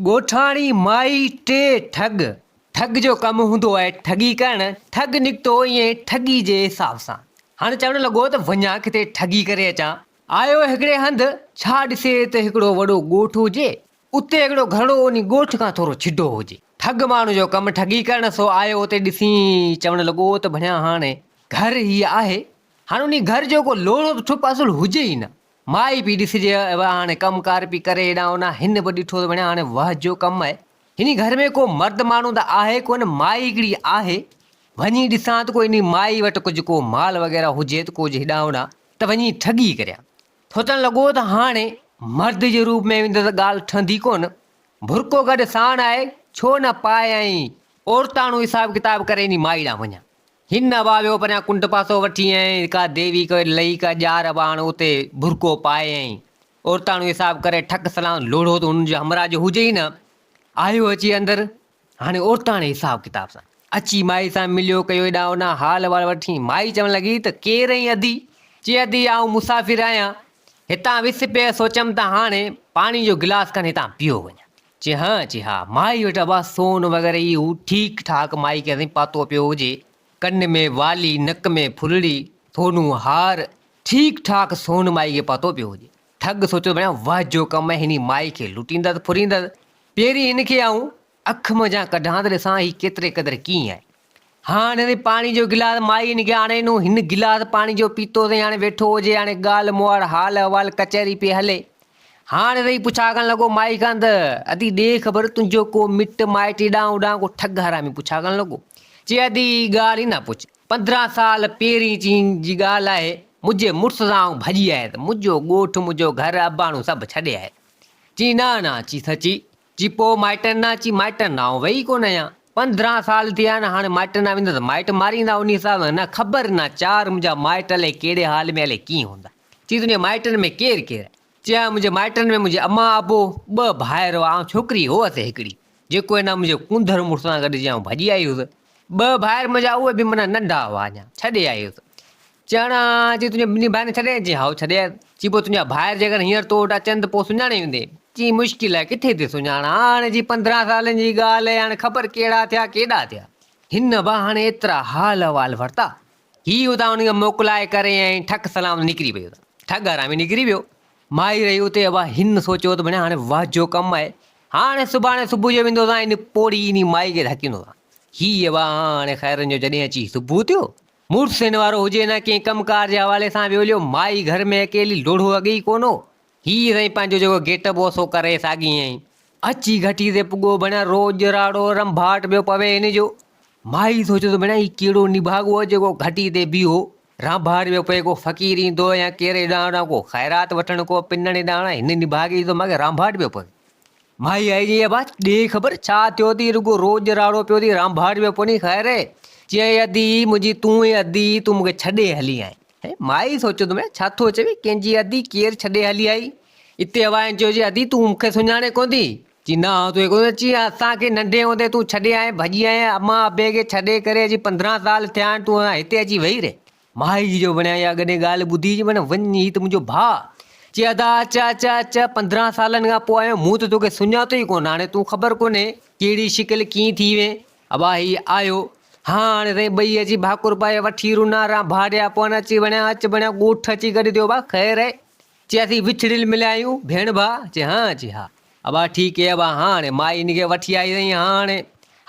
ڳوٺاڻي مائي ٽي ٺڳ، ٺڳ جو ڪم هوندو آهي ٺڳي ڪرڻ، ٺڳ نڪتو ائين ٺڳي جي حساب سان. هاڻي چوڻ لڳو ته وڃان ڪٿي ٺڳي ڪري اچان. آيو هڪڙي هنڌ، ڇا ڏسي ته هڪڙو وڏو ڳوٺ هجي، اتي هڪڙو گهرڙو انهي ڳوٺ کان ٿورو ڇڊو هجي. ٺڳ ماڻهو جو ڪم ٺڳي ڪرڻ، سو آيو اتي ڏسي چوڻ لڳو ته ڀڻيا هاڻي گهر هي آهي، هاڻي انهي گهر جو ڪو لوڙهو ته ٺپ اصل هجي ئي نه. مائي پئي ڏسجي هاڻي ڪم ڪار پئي ڪري هيڏانهن هوڏانهن، هن به ڏٺو ته ڀڻيا هاڻي وهه جو ڪم آهي. هني گهر ۾ ڪو مرد ماڻهو ته آهي ڪونه، مائي هڪڙي آهي، وڃي ڏسان ته ڪو انهي مائي وٽ ڪجهه ڪو مال وغيره هجي ته ڪجهه هيڏانهن هوڏانهن ته وڃي ٺڳي ڪريان. سوچڻ لڳو ته هاڻي مرد جي روپ ۾ ويندس ته ڳالهه ٺهندي ڪونه، برقعو گڏ ساڻ آهي، ڇو نه پائي ۽ عورتاڻو حساب ڪتاب ڪري انهي مائي ڏانهن وڃان. هن ابا ويو پريان ڪنڊ پاسو وٺي ۽ ڪا ديوي ڪا لئي ڪا ڄار ابا هاڻ اتي برقعو پائي ۽ عورتاڻو حساب ڪري ٺڪ سلام لوڙهو ته هن جو همراهه جو هجي ئي نه. آيو اچي اندر هاڻي عورتاڻي حساب ڪتاب سان اچي مائي سان مليو ڪيو هيڏانهن هوڏانهن حال احوال وٺي مائي چوڻ لڳي ته ڪير آهين ادي؟ چي ادي آئون مسافر آهيان هتان وس پيس سوچيم ته هاڻي پاڻي جو گلاس کن هتان پيو وڃان. چي ها، چي ها. مائي وٽ ابا سون وغيره ئي هو ٺيڪ ٺاڪ مائي کي سائين پاتو پيو هجي. ڪن ۾ والي، نڪ ۾ ڦلڙي، سونو هار، ٺيڪ ٺاڪ سون مائي کي پاتو پيو هجي. ٺڳ سوچيو ڀڻيا واه جو ڪم آهي هني مائي کي لٽيندس ڦريندس. پهرين هن کي آئون اک منجهان ڪڍان ته ڏسان هي ڪيتري قدر ڪيئن آهي. هاڻ هن پاڻي جو گلاس مائي هن کي آڻي ڏنو. هن گلاس پاڻي جو پيتو سائين هاڻي ويٺو هجي. هاڻي ڳالهه مهاڙ حال احوال ڪچهري پئي هلي. هاڻ سائين پڇا ڪرڻ لڳو مائي کان ته ادي ڏي خبر تنهنجو ڪو مٽ مائٽ هيڏانهن هوڏانهن ڪو ٺڳ حرامي پڇا ڪرڻ لڳو. چي ادي ڳالهه ئي نه پڇ. 15 سال پهرين چين جي ڳالهه آهي. منهنجي مڙس سان آئون ڀڄي آيس. منهنجو ڳوٺ منهنجو گهر اباڻو سڀ ڇڏي آيس. چي نه نه چي سچي. چي پوء مائٽن ڏانهن؟ چي مائٽن ڏانهن آئون وئي ڪونه آهيان. 15 سال ٿيا آهن، هاڻي مائٽن ڏانهن ويندس ته مائٽ ماريندا انهي حساب سان نه خبر نه چار منهنجا مائٽ الائي ڪهڙي حال ۾ الائي ڪيئن هوندا. چي تنهنجي مائٽن ۾ ڪير ڪير آهي؟ چي ها منهنجي مائٽن ۾ منهنجي امان ابو، ٻه ڀائر هئا، آئون ڇوڪري هئس هڪڙي، جيڪو هن منهنجي ڪونڌر مڙس سان گڏجي آئون ڀڄي آئي هيس. ٻه ڀائر منهنجا اهي به معنيٰ ننڍا هئا اڃا، ڇڏي آئي هيس. چيڻ، چي تنهنجي ٻنهي ڀائرن ڇڏي آئين؟ چي هائو ڇڏي آيس. چي پوء تنهنجا ڀائر جيڪڏهن هينئر تو وٽ اچن ته پوء سڃاڻي ويندين؟ چي مشڪل آهي، ڪٿي ٿي سڃاڻان، هاڻي جي 15 سالن جي ڳالهه آهي، هاڻي خبر ڪهڙا ٿيا ڪيڏا ٿيا. هن به هاڻي ايترا حال احوال ورتا. هي اتان انهن کي موڪلائي ڪري ۽ ٺڪ سلام نڪري پيو. ٺڳ حرامي نڪري ويو. مائي رهي اتي ابا هن سوچيو ته ڀڻيا هاڻي واهه جو ڪم آهي. هاڻي سڀاڻي صبح جو ويندوسان ان پوڙهي انهي مائي کي ڌڪيندوسان. هي ابا هاڻي خيرن جو جڏهن اچي صبح ٿيو. مڙس هن وارو هجي نه ڪنهن ڪم ڪار جي حوالي سان ويو هليو. مائي گهر ۾ اڪيلي لوڙهو اڳي ئي ڪونه هو. هي سائين پنهنجو جيڪو گيٽ اپ هو سو ڪري ساڳي ائين اچي گهٽي تي پڳو ڀڻيا روڄ راڙو رنڀاٽ پيو پوي هن جو. مائي سوچيو ته ڀڻيا هي ڪهڙو نڀاڳو آهي جيڪو گهٽي تي بيهو رانڀاٽ پيو پئي ڪو فقير ايندو يا ڪير هيڏانهن هوڏانهن ڪو خيرات وٺڻ ڪو پنڻ هيڏانهن هوڏانهن هن نڀاڳي جو ته ماڳهين رانڀاٽ پيو پوي. مائي آئي چيائين ابا ڏي خبر ڇا ٿيو ٿي رڳو روڄ راڙو پيو ٿي رانڀاٽ پيو پوني خير آهي؟ چيائين ادي منهنجي تون ئي ادي تون مون کي ڇڏي هلي آئين. مائي سوچيو ته ڇا ٿو چوي ڪنهن جي ادي ڪير ڇڏي هلي آئي؟ اتي هوائن چيو چي ادي تون مون کي سڃاڻين ڪونه ٿي؟ چي نه آئون توکي ڪونه چي اسان کي ننڍي هوندي تون ڇڏي آئين ڀڄي آئين امان ابي کي ڇڏي ڪري اچي 15 سال ٿيا آهن تون هتي اچي ويهي رهين. مائي جو بڻيا اها ڪڏهن ڳالهه ٻڌي چي معنيٰ وڃ هي ته منهنجو ڀاء. چي ادا اچ اچ اچ 15 سالن کان پوء آيو مون ته توکي سڃاتو ئي ڪونه هاڻي تون خبر ڪونهي ڪهڙي شڪل ڪيئن ٿي وئين. ابا هي آيو. هاڻ سائين ٻئي اچي ڀاڪر پائي وٺي رنا رانڀاڙيا پون اچي وڻيا اچ بڻيا ڳوٺ اچي گڏ ٿيو ابا خير آهي؟ چي اسين وڇڙيل مليا آهيون ڀيڻ ڀاء چي ها چي ها ابا ٺيڪ هي ابا هاڻ مائي هن کي وٺي آئي سائين هاڻ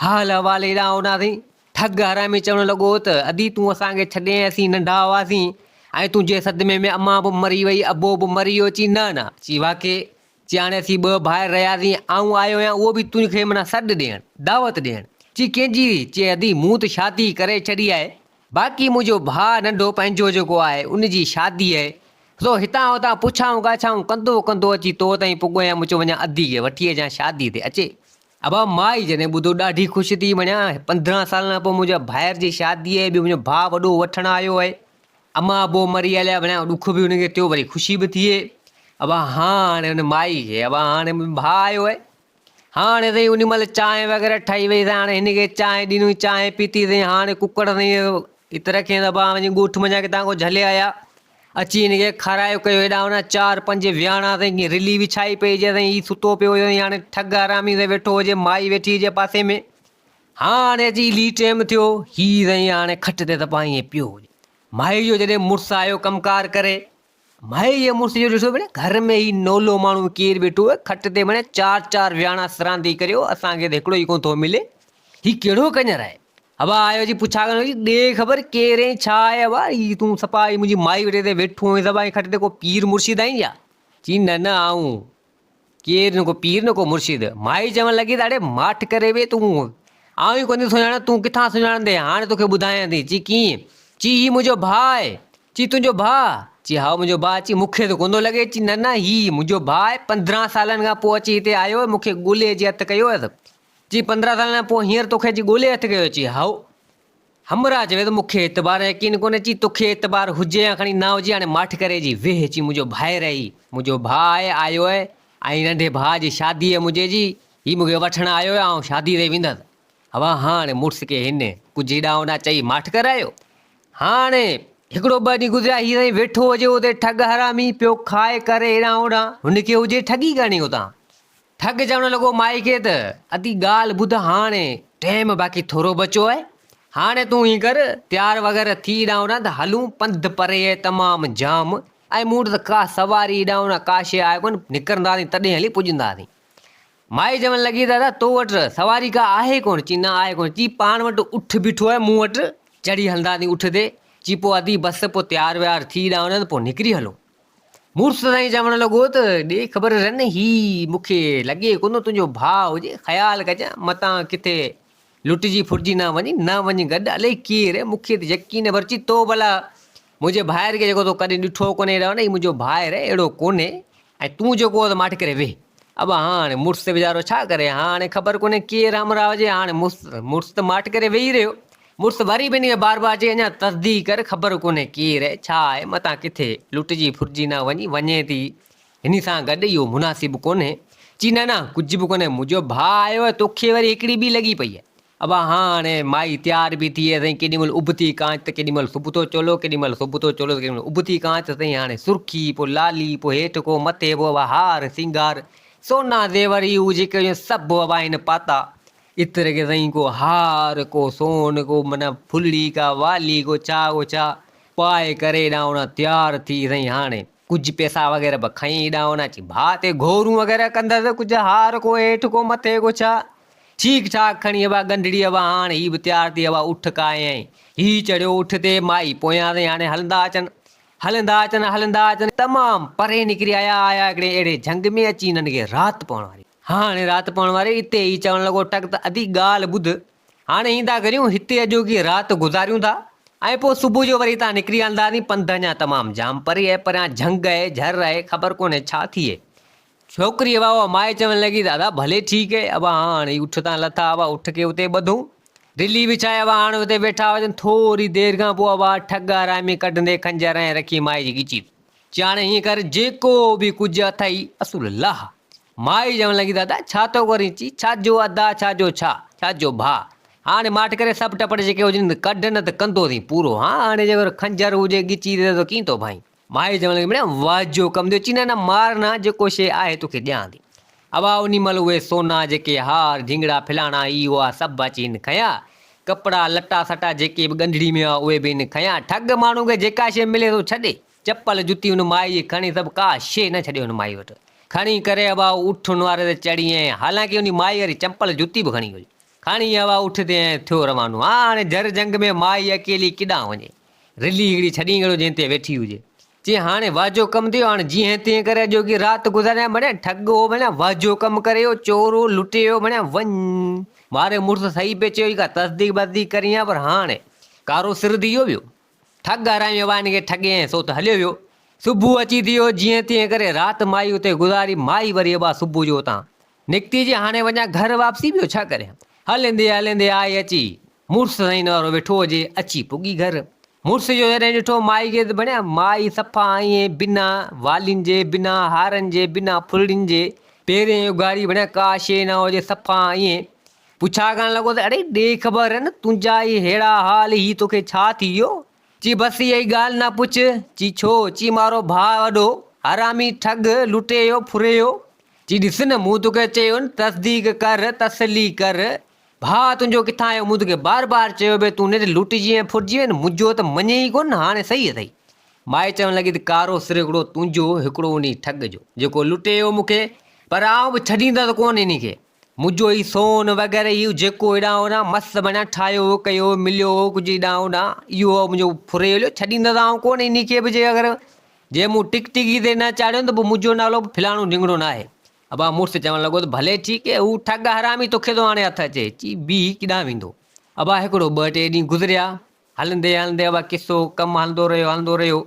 حال احوال هيڏانهن هوڏانهن سائين ٺڳ حرامي چوڻ لڳو ته ادي تون اسان کي ڇڏي آئين اسين ننڍا هئاسين ۽ تنهنجي صدمي ۾ امان به مري وئي ابو به مري ويو چي نه نه چي واقعي چي هاڻي اسين ٻه ڀائر رهياسين، آئون آيو آهيان اهو به تنهن کي معنيٰ سڏ ڏيڻ، دعوت ڏيڻ. چي ڪنهن جي؟ چي ادي مون ته شادي ڪري ڇڏي آهي، باقي منهنجو ڀاء ننڍو پنهنجو جيڪو آهي ان جي شادي آهي، سو هتان هتان پڇائون ڳاڇائون ڪندو ڪندو اچي تو تائين پڳو آهيان، مون چيو وڃان ادي کي وٺي اچان شادي تي اچي. ابا مائي جڏهن ٻڌو ڏاڍي خوش ٿي، مڻيا 15 سالن کان پوء منهنجا ڀائر جي شادي آهي، ٻيو منهنجو ڀاء وڏو وٺڻ آيو آهي. امان ابو مري هليا وڃا ڏک به هن کي ٿيو وري خوشي به ٿئي ابا هاڻي هن مائي کي ابا هاڻي ڀاء آيو آهي هاڻي سائين ان مهل چانهه وغيره ٺهي وئي سائين هاڻي هن کي چانهه ڏني چانهه پيتي سائين هاڻي ڪڪڙ سائين ات رکين ابا وڃي ڳوٺ منجهان ڪٿان کان جهلي آيا اچي هن کي کارايو ڪيو هيڏانهن هوڏانهن چار پنج وياڻا سائين ڪيئن رلي وڇائي پئي هجي سائين هي ستو پيو هجي سائين هاڻي ٺڳ حرامي سائين ويٺو هجي مائي ويٺي هجي پاسي ۾ هاڻي اچي لي ٽيم ٿيو هي سائين هاڻي کٽ تي صفا ائين پيو هجي مائي جو جڏهن مڙس آيو ڪم ڪار ڪري مائي جي مڙس جو ڏٺو ڀيڻ گهر ۾ هي نولو ماڻهو ڪير ويٺو آهي کٽ تي ڀيڻ چار چار وياڻا سراندي ڪريو اسان کي ته هڪڙو ئي ڪونه ٿو ملي هي ڪهڙو ڪڃر آهي؟ ابا آيو جي پڇا ڪرڻ لڳي، ڏي خبر ڪير ۽ ڇا آهي ابا؟ هي تون صفا هي منهنجي مائي وٽ هتي ويٺو آهين صفا هي کٽ تي ڪو پير مرشد آهين ڇا؟ چي نه نه آئون ڪير نه ڪو پير نه ڪو مرشد. مائي چوڻ لڳي ته اڙي ماٺ ڪري ويهه تون آئون ئي ڪونه ٿي سڃاڻان تون ڪٿان سڃاڻندين هاڻي توکي ٻڌايان ٿي. چي ڪيئن؟ چي هي منهنجو ڀاء آهي. چي تنهنجو ڀاء؟ چي هائو منهنجو ڀاء. چي مون کي ته ڪونه ٿو لڳي. چي نه نه هي منهنجو ڀاء آهي 15 سالن کان پوء اچي هتي آيو آهي مون کي ڳولي اچي هٿ ڪيو اٿس. چي 15 سالن کان پوء هينئر توکي اچي ڳولي هٿ ڪيو؟ چي هائو. همراهه چوي ٿو مون کي اعتبار ۽ يقين ڪونهي. چي توکي اعتبار هجي يا کڻي نه هجي هاڻي ماٺ ڪري جي ويهه. چي منهنجو ڀائر آهي هي منهنجو ڀاء آهي آيو آهي ۽ ننڍي ڀاء جي شادي آهي منهنجي جي هي مون کي وٺڻ آيو آهي آئون شادي تي ويندس. هوا هاڻي مڙس کي هن ڪجهه هيڏانهن هوڏانهن چئي ماٺ ڪرايو. هاڻي هڪڙو ٻه ڏينهن گذريا هي سائين ويٺو هجي اتي ٺڳ حرامي پيو کائي ڪري هيڏانهن هوڏانهن هن کي هجي ٺڳي ڪرڻي اتان. ٺڳ چوڻ لڳو مائي کي ته ادي ڳالهه ٻڌ هاڻي ٽيم باقي ٿورو بچو آهي هاڻي تون ائين ڪر تيار وغيره ٿي هيڏانهن هوڏانهن ته هلون پنڌ پري آهي تمام جام ۽ مون وٽ ته ڪا سواري هيڏانهن هوڏانهن ڪا شيء آهي ڪونه نڪرنداسين تڏهن هلي پڄنداسين. مائي چوڻ لڳي ته ادا تو وٽ سواري ڪا آهي ڪونه چي نه آهي ڪونه چي پاڻ وٽ اٺ بيٺو آهي مون وٽ چڙهي هلنداسين اٺ تي چي پوء ادي بس پوء تيار ويار ٿي هيڏانهن هوڏانهن ته پوء نڪري هلون. مڙس سائين چوڻ لڳو ته ڏي خبر رن هي مون کي لڳي ڪونه تنهنجو ڀاء هجي، خيال ڪجان متان ڪٿي لٽجي ڦرجي نه وڃي، نه وڃ گڏ، الائي ڪير مون کي ته يقين ڀرچي تو ڀلا منهنجي ڀائر کي جيڪو تو ڪڏهن ڏٺو ڪونهي رهو نه هي منهنجو ڀائر آهي اهڙو ڪونهي ۽ تون جيڪو آهي ماٺ ڪري ويهه. ابا هاڻي مڙس ويچارو ڇا ڪري هاڻي خبر ڪونهي ڪير همراهه هجي هاڻي مڙس ته ماٺ ڪري ويهي رهيو. مڙس وري به انهيء بار بار چئي، اڃا تصديق ڪر، خبر ڪونهي ڪير آهي، ڇا آهي، متان ڪٿي لٽجي ڦرجي نه وڃي، وڃي ٿي هن سان گڏ، اهو مناسب ڪونهي. چي، نه نه، ڪجهه به ڪونهي، منهنجو ڀاء آيو آهي، توکي وري هڪڙي ٻي لڳي پئي آهي. ابا هاڻي مائي تيار به ٿي سائين، ڪيڏي مهل ابتي ڪانچ ته ڪيڏي مهل سبتو چولو، ڪيڏي مهل سبتو چولو ته ڪيڏي مهل ابتي ڪانچ، سائين هاڻي سرخي، پوء لالي، پوء هيٺ ڪو مٿي، پوء ابا هار سينگار، سونا زيور، اهي هو جيڪي هيون سڀ ابا هن پاتا. عطر کي سائين ڪو هار ڪو سون ڪو معنيٰ ڦلڙي ڪا والي ڪو ڇا ڪو ڇا پائي ڪري هيڏانهن هوڏانهن تيار ٿي سائين هاڻي ڪجهه پئسا وغيره به کڻي هيڏانهن هوڏانهن اچي ڀاء تي گهورون وغيره ڪندس ڪجهه هار ڪو هيٺ ڪو مٿي ڪو ڇا ٺيڪ ٺاڪ کڻي ابا ڳنڍڙي ابا هاڻي هي به تيار ٿي ابا اٺ ڪاهيائين هي چڙهيو اٺ تي مائي پويان سائين هاڻي هلندا اچن هلندا اچن هلندا اچن تمام پري نڪري آيا آيا هڪڙي اهڙي جهنگ ۾ اچي هنن کي رات پوڻ واري هاڻي رات پوڻ واري اتي ئي چوڻ لڳو ٽڪ ته ادي ڳالهه ٻڌ، هاڻي ائين ٿا ڪريون هتي اڄوڪي رات گذاريون ٿا ۽ پوء صبح جو وري هتان نڪري هلنداسين، پنڌ اڃا تمام جام پري آهي، پريان جهنگ آهي، جهر آهي، خبر ڪونهي ڇا ٿئي. ڇوڪري ابا اها مائي چوڻ لڳي ته ادا ڀلي ٺيڪ آهي، ابا هاڻي اٺ تان لٿا ابا اٺ کي اتي ٻڌون، رلي وڇائي ابا هاڻي اتي ويٺا هجن، ٿوري دير کان پوء ابا ٺڳ آرامي ڪڍندي خنجر ۽ رکي مائي جي ڳچي تي. چياڻي هيئن ڪر جيڪو به ڪجهه اٿئي اصل لاهه. مائي چوڻ لڳي دادا ڇا ٿو ڪرين؟ چي ڇا جو ادا ڇا جو ڇا، ڇا جو ڀاء. هاڻي ماٺ ڪري سڀ ٽپڙ جيڪي هجن ڪڍ نه ته ڪندوسين پورو. هان هاڻي جيڪر خنجر هجي ڳچي تي ته ڪيئن ٿو ڀائين. مائي چوڻ لڳي مڙيا واهه جو ڪم ٿيو. چي نه نه مار نه جيڪو شيء آهي توکي ڏيان ٿي. ابا انهي مهل اهي سونا جيڪي هار جهينگڙا فلاڻا هي هئا سڀ اچي هن کنيا. ڪپڙا لٽا سٽا جيڪي به ڳنڍڙي ۾ هئا اهي به هن کنيا. ٺڳ ماڻهو کي جيڪا شيء ملي سو ڇڏي. چپل جتي هن مائي جي کڻي سڀ ڪا شيء نه ڇڏي هن مائي وٽ. کڻي ڪري ابا اٺ ان واري تي چڙهي ۽ حالانڪه انهي مائي واري چمپل جتي به کڻي هئي. کڻي ابا اٺ تي ۽ ٿيو روانو. هاڻي جھر جھنگ ۾ مائي اڪيلي ڪيڏانهن وڃي. رلي هڪڙي ڇڏين ڪهڙو جنهن تي ويٺي هجي. چي هاڻي واهه جو ڪم ٿيو هاڻي جيئن تيئن ڪري اڄوڪي رات گذاريان مڙيان ٺڳ هو مڙيان واهه جو ڪم ڪري ويو چور هو لٽي ويو مڙيان وڃ ماري مڙس صحيح پئي چيو ڪا تصديق بصديق ڪرين ها پر هاڻي ڪارو سر ٿي ويو. ٺڳ هارايو ويو هن کي ٺڳي ۽ سو ته هليو ويو. صبح اچي ٿيو، جيئن تيئن ڪري رات مائي اتي گذاري، مائي وري ابا صبح جو اتان نڪتي جي هاڻي وڃان گهر واپسي ٻيو ڇا ڪريان. هلندي هلندي آئي اچي مڙس سائين وارو ويٺو هجي، اچي پڳي گهر. مڙس جو جڏهن ڏٺو مائي کي ته بڻيا مائي صفا ائين بنا والين جي، بنا هارن جي، بنا ڦلڙين جي، پيرين اگهاڙي بڻيا ڪا شيء نه هجي صفا ائين پڇا ڪرڻ لڳو ته اڙي ڏي خبر نه تنهنجا هي ههڙا حال هي توکي ڇا ٿي ويو؟ چي بس اها ئي ڳالهه نه پڇ. چي ڇو؟ چي مارو ڀاء وڏو حرامي ٺڳ لٽي ويو ڦري ويو. چي ڏس نه مون توکي چيو نه تصديق ڪر تسلي ڪر. ڀاء تنهنجو ڪٿان آيو مون توکي بار بار چيو به تون نيٺ لٽجي ۽ ڦرجي وئين منهنجو ته مڃين ئي ڪونه هاڻي صحيح اٿئي. مائي چوڻ لڳي ته ڪارو سر هڪڙو تنهنجو هڪڙو انهي ٺڳ جو جيڪو لٽي ويو مون کي پر آئون به ڇڏيندس ڪونه انهي کي. منهنجو هي سون وغيره هي جيڪو هيڏانهن هوڏانهن مس بڻيا ٺاهيو هو ڪيو هو مليو هو ڪجهه هيڏانهن هوڏانهن اهو هو منهنجو ڦري هليو ڇڏيندس آئون ڪونه انهي کي به جي اگر جي مون ٽڪ ٽڪي تي نه چاڙهيو ته پوء منهنجو نالو به فلاڻو ڍينگڙو نه آهي. ابا مڙس چوڻ لڳو ته ڀلي ٺيڪ هي هو ٺڳ حرامي توکي ٿو هاڻي هٿ اچي چي بيهي ڪيڏانهن ويندو. ابا هڪڙو ٻه ٽي ڏينهن گذريا هلندي هلندي ابا قصو ڪم هلندو رهيو هلندو رهيو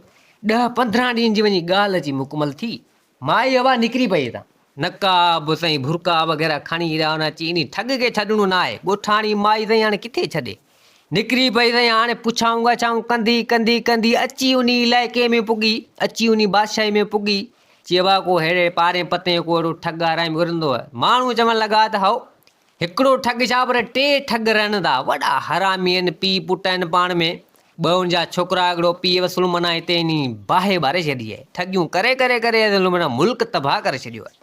ڏهه 15 ڏينهن جي وڃي ڳالهه اچي مڪمل ٿي. مائي هوا نڪري پئي هتان. نقاب سائين ڀرقا وغيره کڻي هيڏانهن هوڏانهن اچي انهي ٺڳ کي ڇڏڻو نه آهي. ڳوٺاڻي مائي سائين هاڻي ڪٿي ڇڏي. نڪري پئي سائين هاڻي پڇائون ڳاڇائون ڪندي ڪندي ڪندي اچي انهي علائقي ۾ پڳي. اچي انهي بادشاهي ۾ پڳي. چي ابا ڪو ههڙي پارين پتين ڪو اهڙو ٺڳ حرامي گهرندو آهي. ماڻهو چوڻ لڳا ته هائو هڪڙو ٺڳ ڇا پر ٽي ٺڳ رهن ٿا. وڏا حرامي آهن، پيء پٽ آهن پاڻ ۾. ٻه ان جا ڇوڪرا هڪڙو پيء وصل معنيٰ هتي انهي باهه ٻاري ڇڏي آهي. ٺڳيون ڪري ڪري ڪري اصل معنيٰ ملڪ تباهه ڪري ڇڏيو آهي.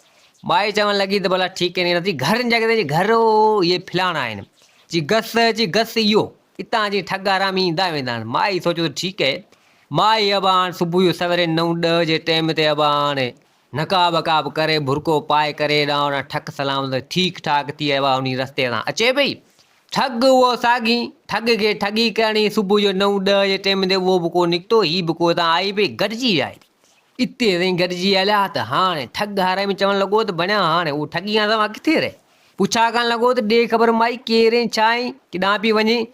مائي چوڻ لڳي ته ڀلا ٺيڪ آهن رتي گهر جا ڪٿي گهر اهي فلاڻا آهن. چي گس چي گس اهو اتان جي ٺڳ حرامي ايندا ويندا آهن. مائي سوچيو ته ٺيڪ آهي. مائي ابا هاڻ صبح جو سويري نو ڏهه جي ٽيم تي ابا هاڻ نقاب وقاب ڪري برقعو پائي ڪري هيڏانهن هوڏانهن ٺڪ سلام ته ٺيڪ ٺاڪ ٿي آيو آهي انهي رستي تان اچي پئي ٺڳ اهو ساڳي ٺڳ کي ٺڳي ڪرڻي صبح جو نو ڏهه جي ٽيم تي اهو به ڪو نڪتو هي به ڪو هتان آئي پئي گڏجي ويا هتي اتي سائين گڏجي هليا ته هاڻي ٺڳ هارائي ۾ چوڻ لڳو ته بڻيا هاڻي اهو ٺڳي کان سوا ڪٿي رهي پڇا ڪرڻ لڳو ته ڏي خبر مائي ڪير آهين ڇا آهين ڪيڏانهن پئي وڃين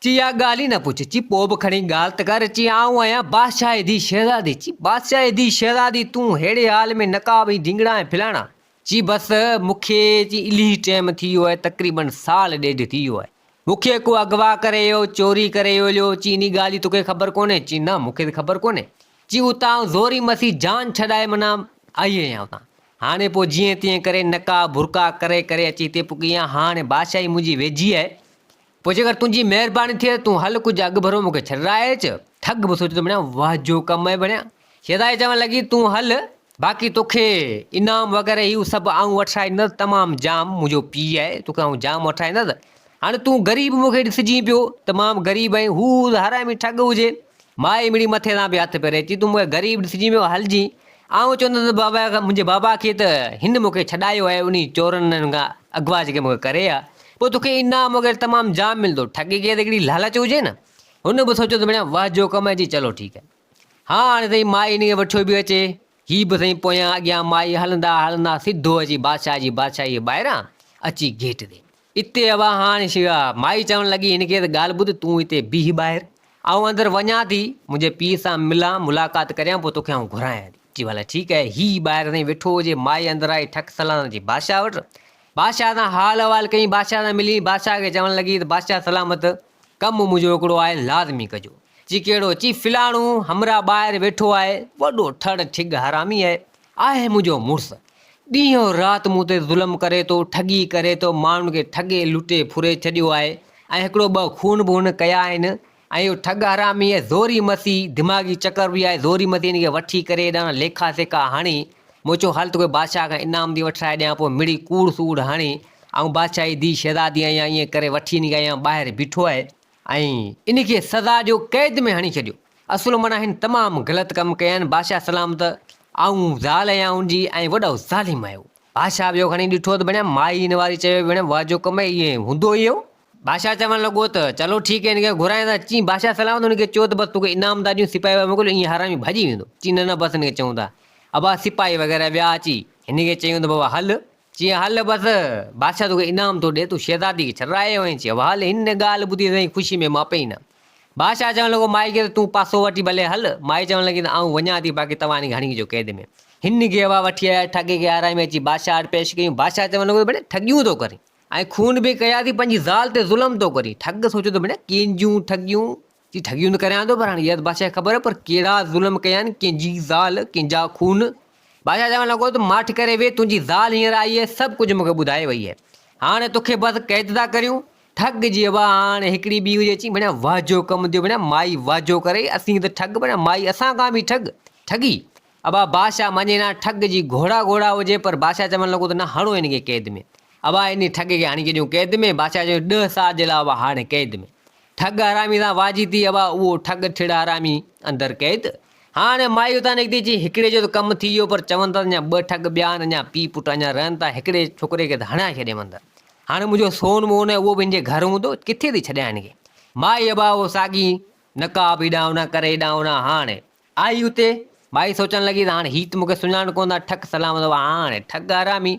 چي اها ڳالهه ئي نه پڇ. چي پوء به کڻي ڳالهه ته ڪر. چي آئون آهيان بادشاهه ڌيء شهزادي. چي بادشاهه ڌيء شهزادي تون ههڙي حال ۾ نقاب ۽ ڍينگڙا ۽ ڦلاڻا. چي بس مون کي چي الهي ٽيم ٿي ويو آهي تقريبن سال ڏيڍ ٿي ويو آهي. مون کي ڪو اغوا ڪري ويو، چوري ڪري ويو هليو. چي انهي ڳالهه جي توکي خبر ڪونهي؟ چي نه مون کي ته خبر ڪونهي. چي اتان آئون زوري مسي جان ڇڏائي معنيٰ آئي آهيان اتان. هاڻي پوء جيئن تيئن ڪري نقاب برقعا ڪري ڪري اچي هتي پڳي آهيان. هاڻي بادشاهي منهنجي ويجهي آهي. پوء جيڪر تنهنجي مهرباني ٿئي ته تون هل ڪجهه اڳڀرو مون کي ڇڏرائي اچ. ٺڳ به سوچيو ته بڻيا واهه جو ڪم آهي بڻيا. شيدائي چوڻ لڳي تون هل باقي توکي انعام وغيره هي هو سڀ آئون وٺرائيندس تمام جام منهنجو پيء آهي توکي آئون جام وٺرائيندس. هاڻي تون غريب مون کي ڏسجين پيو تمام غريب آهين هو حرامي ٺڳ هجي. مائي مڙئي مٿي تان پئي هٿ ڦيري چي تون مون کي غريب ڏسجين پيو هلجين. آئون چوندس بابا منهنجي بابا کي ته هن مون کي ڇڏايو آهي انهي چورن کان اغوا جيڪي مون کي ڪري ها. پوء توکي انعام وغيره تمام جام ملندو. ٺڳي کي ته هڪڙي لالچ هجي نه. هن به سوچيو ته ڀڻيا واهه جو ڪم آهي چي چلو ٺيڪ آهي. هاڻي سائين مائي هن کي وٺيو به اچي. هي به سائين پويان اڳيان مائي هلندا هلندا سڌو اچي بادشاهه جي بادشاهيء ٻاهران اچي گيٽ تي. اتي اها هاڻي شيوا مائي چوڻ لڳي هن کي ته ڳالهه ٻڌ تون هتي بيهه ٻاهر. آئون اندر وڃان ٿي، منهنجي پيء سان ملان، ملاقات ڪريان پوء توکي آئون گهرايان ٿي. چي ڀلا ٺيڪ آهي. هي ٻاهر سائين ويٺو هجي، مائي اندر آئي ٺڪ سلام سان اچي بادشاهه وٽ. بادشاهه سان حال احوال ڪيائين، بادشاهه سان ملي، بادشاهه کي چوڻ لڳي ته بادشاهه سلامت، ڪم منهنجو هڪڙو آهي، لازمي ڪجو. چي ڪهڙو؟ چي فلاڻو همراهه ٻاهر ويٺو آهي، وڏو ٺڙ ٺڳ حرامي آهي، آهي منهنجو مڙس، ڏينهن رات مون تي ظلم ڪري ٿو، ٺڳي ڪري ٿو، ماڻهن کي ٺڳي لٽي ڦري ڇڏيو آهي ۽ هڪڙو ٻه خون به هن ڪيا آهن ۽ اهو ٺڳ حرامي آهي، زوري مسي، دماغي چڪر به آهي، زوري مسي هن کي وٺي ڪري هيڏانهن ليکا سيکا هڻي، مون چيو هل توکي بادشاهه کان انعام ٿي وٺرائي ڏيان، پوء مڙئي ڪوڙ سوڙ هڻي، آئون بادشاهه جي ڌيء شهزادي آهيان، ائين ڪري وٺي هن کي آيان، ٻاهر بيٺو آهي. ۽ ان کي سزا ڏيو قيد ۾ هڻي ڇڏيو. اصل معنيٰ هن تمام غلط ڪم ڪيا آهن. بادشاهه سلامت آئون زال آهيان ان جي ۽ وڏو ظالم آهي هو. بادشاهه ٻيو کڻي ڏٺو ته بڻيا مائي هن واري چيو بڻيا واهه جو ڪم آهي ائين هوندو ئي هو. بادشاهه چوڻ لڳو ته چلو ٺيڪ آهي هن کي گهرايان ٿا. چين بادشاهه سلامت هن کي چيو ته بس توکي انعام ٿا ڏيون سپاهي وغيره موڪليو ائين حرامي ڀڄي ويندو. چين نه نه بس هن کي چئون ٿا. ابا سپاهي وغيره ويا اچي هن کي چيون ته بابا هل چيائين، هل بس، بادشاهه توکي انعام ٿو ڏئي، تون شهزادي کي ڇڏرائي آيو آهين. چيائين، هل. هن ڳالهه ٻڌي سائين خوشي ۾ ماپي ئي نه. بادشاهه چوڻ لڳو مائي کي ته تون پاسو وٺي ڀلي هل. مائي چوڻ لڳي ته آئون وڃان ٿي، باقي توهان هن کي هڻي جو قيد ۾. هن کي هوا وٺي آيا، ٺڳي کي آرائي ۾ اچي بادشاهه وٽ پيش ڪيون. بادشاهه چوڻ لڳو ته ڀيڻ ٺڳيون ٿو ڪرين ۽ خون به ڪيا ٿي، پنهنجي زال تي ظلم ٿو ڪرين. ٺڳ سوچيو ته ڀيڻ ڪنهن جون ٺڳيون؟ چي ٺڳيون ته ڪريان ٿو پر هاڻي اها ته بادشاهه کي خبر پر ڪهڙا ظلم ڪيا آهن، ڪنهن جي زال، ڪنهن جا خون. بادشاهه چوڻ لڳو ته ماٺ ڪري ويهه، تنهنجي زال هينئر آئي آهي، سڀ ڪجهه مون کي ٻڌائي وئي آهي. هاڻي توکي بس قيد ٿا ڪريون. ٺڳ جي ابا هاڻ هڪڙي ٻي هجي چي ڀڻيا واهه جو ڪم ٿيو ڀڻيا مائي واهه جو ڪري اسين ته ٺڳ ڀڻيا مائي اسان کان به ٺڳ ٺڳي ابا بادشاهه مڃي نه ٺڳ جي گهوڙا گهوڙا هجي پر بادشاهه چوڻ لڳو ته نه هڻو هن کي قيد ۾ ابا انهي ٺڳ کي هڻي ڇڏيون قيد ۾ بادشاهه چيو ڏهه سال جي لاء ابا هاڻ قيد ۾ ٺڳ حرامي سان واجي ٿي ابا اهو ٺڳ ٺڙ حرامي اندر قيد هاڻ مائي اتان نڪتي چي هڪڙي جو ته ڪم ٿي ويو پر چون ٿا ته اڃا ٻه ٺڳ ٻيا آهن اڃا پيء پٽ اڃا رهن ٿا هڪڙي ڇوڪري کي ته هڻائي ڇڏيم اندر هاڻ منهنجو سون مون اهو به هن جي گهر هوندو، ڪٿي ٿي ڇڏيان هن کي. مائي ابا اهو ساڳي نقاب هيڏانهن هوڏانهن ڪري هيڏانهن هوڏانهن هاڻ آئي اتي. مائي سوچڻ لڳي ته هاڻ هي ته مون کي سڃاڻن ڪونه ٿا، ٺڪ سلام ته هاڻ ٺڳ حرامي.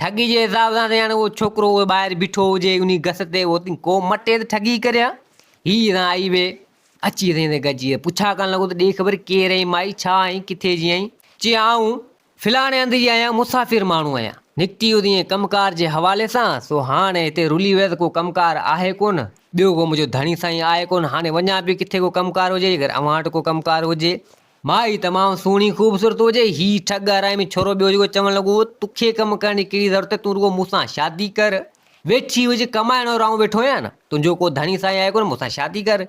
ٺڳي جي حساب سان ته هاڻ اهو ڇوڪرو اهو ٻاهر بيٺو هجي انهي گس تي اهو ڪو مٽي ته ٺڳي ڪري ها. هي هتان آئي وي. اچي سائين تي گڏجي پڇا ڪرڻ لڳو ته ڏي خبر ڪير آهين مائي ڇا آهين ڪٿي جي آهين؟ چي آئون فلاڻي هنڌ جي آهيان، مسافر ماڻهو آهيان. نڪتي هئس ائين ڪم ڪار جي حوالي سان، سو هاڻ هتي رلي ويس، ڪو ڪم ڪار آهي ڪونه، ٻيو ڪو منهنجو ڌڻي سائين آهي ڪونه، هاڻي وڃان پئي ڪٿي ڪو ڪم ڪار هجي، جيڪر اوهان وٽ ڪو ڪم ڪار هجي. مائي تمام سهڻي خوبصورت هجي، هي ٺڳ حرامي ڇورو ٻيو جيڪو چوڻ لڳو، توکي ڪم ڪرڻ جي ڪهڙي ضرورت آهي، تون رڳو مون سان شادي ڪر، ويٺي هج، ڪمائڻ وارو آئون ويٺو آهيان نه، تنهنجو ڪو ڌڻي سائين آهي ڪونه، مون سان شادي ڪر.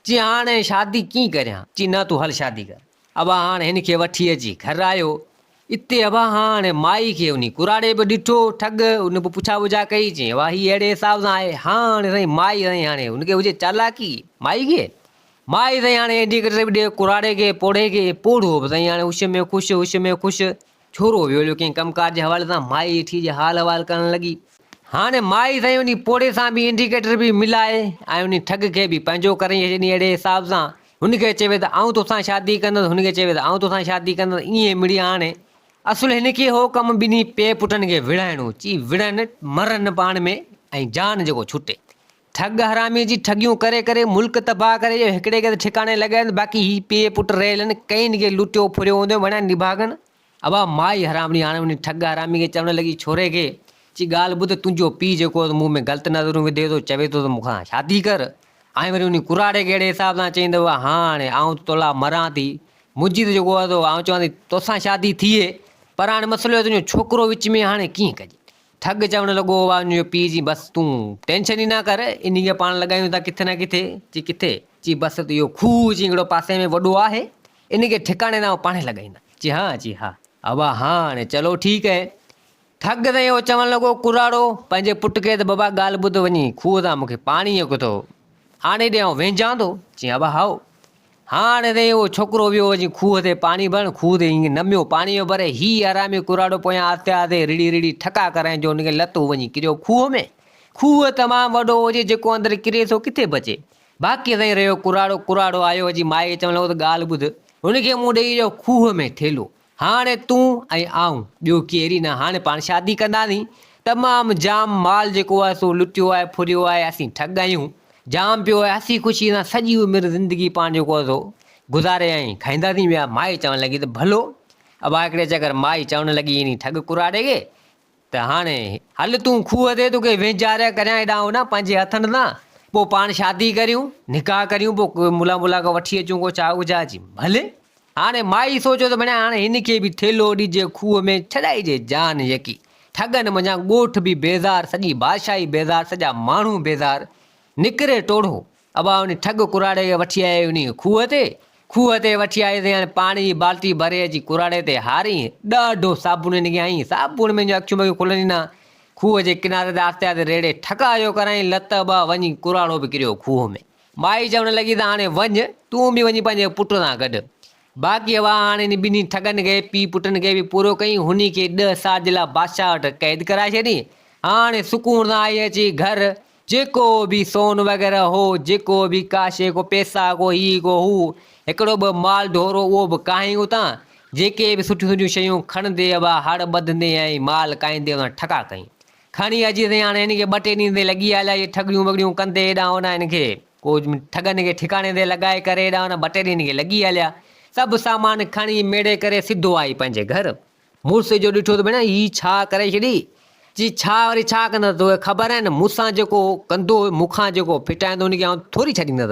چي هاڻي شادي ڪيئن ڪريان؟ چي نه تون هل شادي ڪر. ابا هاڻ هن کي وٺي اچي گهر آيو. اتي ابا هاڻ مائي کي انهي ڪراڙي به ڏٺو، ٺڳ ان به پڇا ٻجا ڪئي، چيائين ابا هي اهڙي حساب سان آهي. هاڻ سائين مائي سائين هاڻي هن کي هجي چالاڪي مائي کي. مائي سائين هاڻي انڊيڪيٽر به ڏي ڪراڙي کي پوڙهي کي، پوڙهو به سائين هاڻي هوش ۾ خوش هوش ۾ خوش. ڇورو ويو هليو ڪنهن ڪم ڪار جي حوالي سان مائي هيٺي جي حال احوال ڪرڻ لڳي. هاڻي مائي سائين انهي پوڙهي سان به انڊيڪيٽر به ملائي ۽ انهي ٺڳ کي به پنهنجو ڪري ڇڏي اهڙي حساب سان هن کي چوي ته آئون توسان شادي ڪندس هن کي چوي ته آئون توسان شادي ڪندس ائين مڙي هاڻي اصل هن کي هو ڪم ٻنهي پيء پٽن کي وڙهائڻو چي وڙهن مرن پاڻ ۾ ۽ جان جيڪو ڇٽي. ٺڳ حرامي جي ٺڳيون ڪري ڪري ملڪ تباهه ڪري جو هڪڙي کي ته ٺڪاڻي لڳائين باقي هي پيء پٽ رهيل آهن ڪئين کي لٽيو ڦريو هوندو ڀڻيا نڀاڳن. ابا مائي حرامڙي هاڻي انهي ٺڳ حرامي کي چوڻ لڳي ڇوري کي چي ڳالهه ٻڌ تنهنجو پيء جيڪو آهي سو مون ۾ غلط نظرون وڌي ٿو چوي ٿو ته مون کان شادي ڪر ۽ وري انهي ڪراڙي کي اهڙي حساب سان چئين ته هاڻي آئون ته تولاء مران ٿي منهنجي ته جيڪو آهي سو آئون چوان ٿي توسان شادي ٿئي پر هاڻي مسئلو اهو تنهنجو ڇوڪرو وچ ۾ هاڻي ڪيئن ڪجي ٺڳ چوڻ لڳو، واهه ان جو پيء چي بس تون ٽينشن ئي نه ڪر، انهي کي پاڻ لڳايون ٿا ڪٿي نه ڪٿي، چي ڪٿي؟ چي بس ته اهو کوهه چي هڪڙو پاسي ۾ وڏو آهي، ان کي ٺڪاڻي تان پاڻهي لڳائيندا. چي ها؟ چي ها. ابا هاڻي چلو ٺيڪ اهي. ٺڳ سائين اهو چوڻ لڳو، ڪراڙو پنهنجي پٽ کي ته بابا ڳالهه ٻڌ وڃي کوهه تان مون کي پاڻي جو ڪٿو آڻي ڏي آئون وهنجان ٿو. چي ابا هائو. هاڻ سائين اهو ڇوڪرو ويو وڃي کوهه تي پاڻي ڀرڻ، کوهه تي ائين نميو پاڻي پيو ڀري، هي حرامي ڪراڙو پويان آهستي آهستي رڙهي رڙهي ٺڪا ڪرائين جو هن کي لت هو وڃي ڪريو کوهه ۾. کوهه تمام وڏو هجي، جيڪو اندر ڪري سو ڪٿي بچي. باقي سائين رهيو ڪراڙو، ڪراڙو آيو اچي مائي کي چوڻ لڳو ته ڳالهه ٻڌ، هن کي مون ڏيئي ويو کوهه ۾ ٿيلهو، هاڻي تون ۽ آئون، ٻيو ڪير ئي نه، هاڻي پاڻ شادي ڪنداسين. تمام جام مال جيڪو آهي سو لٽيو آهي، ڦريو آهي، اسين ٺڳ آهيون. جام پيو آهي، هسي خوشيء سان سڄي عمر زندگي پاڻ جيڪو آهي سو گذاري ۽ کائينداسين پيا. مائي چوڻ لڳي ته ڀلو. ابا هڪڙي چڪر مائي چوڻ لڳي انهي ٺڳ ڪراڙي کي ته هاڻي هل تون کوهه تي توکي وهنجاريا ڪريان هيڏانهن هوڏانهن پنهنجي هٿن سان، پوء پاڻ شادي ڪريون، نڪاح ڪريون، پوء ملا ملا کان وٺي اچون ڪو چاء ڳجها. چي ڀلي. هاڻي مائي سوچيو ته ڀڻيا هاڻي هن کي به ٿيلهو ڏجي کوهه ۾ ڇڏائجي جان يڪي. ٺڳن منجهان ڳوٺ به بيزار، سڄي بادشاهي بيزار، سڄا ماڻهو بيزار. نڪري ٽوڙهو. ابا انهي ٺڳ ڪراڙي کي وٺي آيو انهي کوهه تي. کوهه تي وٺي آيو ته هاڻي پاڻي جي بالٽي ڀري اچي ڪراڙي تي هارين. ڏاڍو صابڻ هن کي هنئين. صابڻ ۾ هن جون اکيون ٻکيون کلن ئي نه. کوهه جي ڪناري تي آهستي آهستي ريڙهي ٺڪاء جو ڪرايائين. لت ابا وڃي ڪراڙو به ڪريو کوهه ۾. مائي چوڻ لڳي ته هاڻي وڃ، تون به وڃي پنهنجي پٽ سان گڏ. باقي هوا هاڻي انهن ٻنهي ٺڳن کي، پيء پٽن کي به پورو ڪيئين، هني کي ڏهه سال جي لاء بادشاهه وٽ قيد ڪرائي ڇڏيئين. هاڻي سڪون سان آئي اچي گهر، جيڪو به سون وغيره هو، جيڪو به ڪا شيء، ڪو پئسا، ڪو هي، ڪو هو، هڪڙو به مال ڍورو اهو به ڪاهيائين اتان، جيڪي به سٺيون سٺيون شيون کڻندي ابا هڙ ٻڌندي ۽ مال ڪاهيندي اتان ٺڪا ڪيائين. کڻي اچي سائين هاڻي هن کي ٻه ٽي ڏينهن تائين لڳي هليا اهي ٺڳڙيون ٻڳڙيون ڪندي هيڏانهن هوڏانهن هن کي ڪو ٺڳن کي ٺڪاڻي تي لڳائي ڪري هيڏانهن هوڏانهن ٻه ٽي ڏينهن هن کي لڳي هليا سڀ سامان کڻي ميڙي ڪري سڌو آئي پنهنجي گهر مڙس جو ڏٺو ته ڀيڻ هي ڇا ڪري ڇڏي چي ڇا وري ڇا ڪندس توکي خبر آهي نه مون سان جيڪو ڪندو مون کان جيڪو ڦٽائيندو هن کي آئون ٿوري ڇڏيندس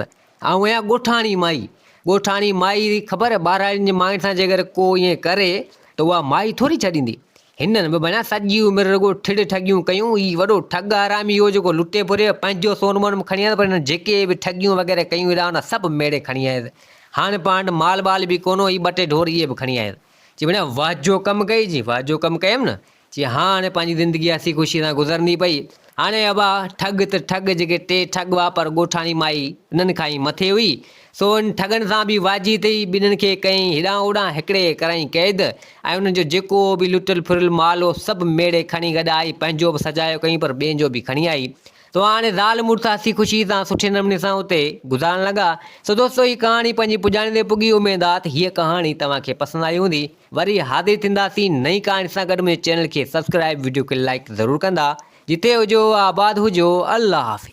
آئون آهيان ڳوٺاڻي مائي ڳوٺاڻي مائي خبر ٻهراڙين جي ماين سان جيڪر ڪو ائين ڪري ته اها مائي ٿوري ڇڏيندي. هنن به بنا سڄي عمر رڳو ٺڙ ٺڳيون ڪيون. هي وڏو ٺڳ حرامي هو جيڪو لٽي ڦري پنهنجو سون مون به کڻي آيس پر هنن جيڪي به ٺڳيون وغيره ڪيون هيڏانهن هوڏانهن سڀ ميڙي کڻي آيس. هاڻ پاڻ وٽ مال ٻال به ڪونه هو هي ٻه ٽي ڍور اهي به کڻي آيس. چي بنا واهه جو ڪم ڪئي؟ چي واهه جو ڪم ڪيم نه. چي ها هاڻي پنهنجي زندگي هسي خوشي سان گذرندي پئي. هاڻي ابا ٺڳ ته ٺڳ جيڪي ٽي ٺڳ هئا پر ڳوٺاڻي مائي انهن کان ئي مٿي هئي. سو انهن ٺڳن سان به واجهي ٿي ٻنهن کي ڪيائين هيڏانهن هوڏانهن هڪڙي کي ڪرايائين قيد ۽ انهن جو جيڪو به لٽيل ڦريل مال هو سڀ ميڙي کڻي گڏ آئي پنهنجو به سجايو ڪيائين پر ٻين جو به کڻي آئي. سو هاڻي زال مڙس هسي خوشي سان سٺي نموني سان اتي گذارڻ لڳا. سو دوستو هي ڪهاڻي پنهنجي پڄاڻي تي پڳي اميد آ ته هيء ڪهاڻي توهان کي پسند آئي هوندي. وري حاضر ٿينداسين نئين ڪهاڻي سان گڏ منهنجي چينل کي سبسڪرائب وڊيو کي لائيڪ ضرور ڪندا جتي هجو آباد هجو الله حافظ.